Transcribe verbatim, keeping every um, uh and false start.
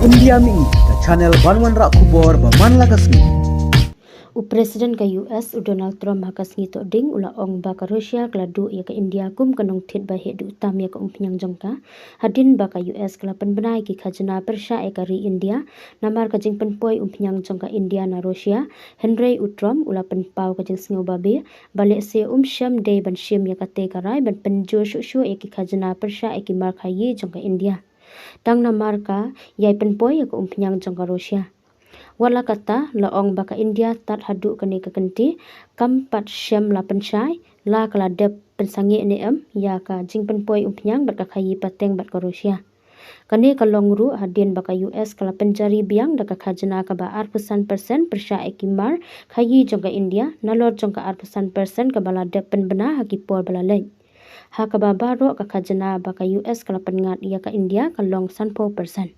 India Mihi, ka channel ban wanrah khubor ba man la ka sngi. U President ka U S u Donald Trump ha ka sngi Thohdieng u la ong ba ka Russia ka la duh ïa ka India kum ka nongthied ba heh duh tam ïa ka umphniang jong ka, hadien ba ka U S ka la pynbna ïa ki khajna pyrshah ïa ka ri India namar ka jingpynpoi umphniang jong ka India na Russia. Hynrei u Trump u la pynpaw ka jingsngew babe ba lehse um shym dei ban shim ïa katei ka rai ban pynjur shuh shuh ïa ki khajna pyrshah ïa ki mar khaïi jong ka India tang namar ka ïai pynpoi ïa ka umphniang jong ka Russia. Wat la katta, la ong ba ka India tad haduh kane ka kynti kam pat shym la pynshai la ka la dep pynsangeh ne em ïa ka jingpynpoi umphniang bad ka khaïi pateng bad ka Russia. Kane ka long ruh hadien ba ka U S ka la pynjari biang da ka khajna kaba arphew san percent pyrshah ïa ki mar khaïi jong ka India nalor jong ka arphew san percent kaba la dep pynbna ha ki por ba la leit. Ha kaba baroh ka khajna ba ka U S ka la pynngat ïa ka India ka long sanphew percent.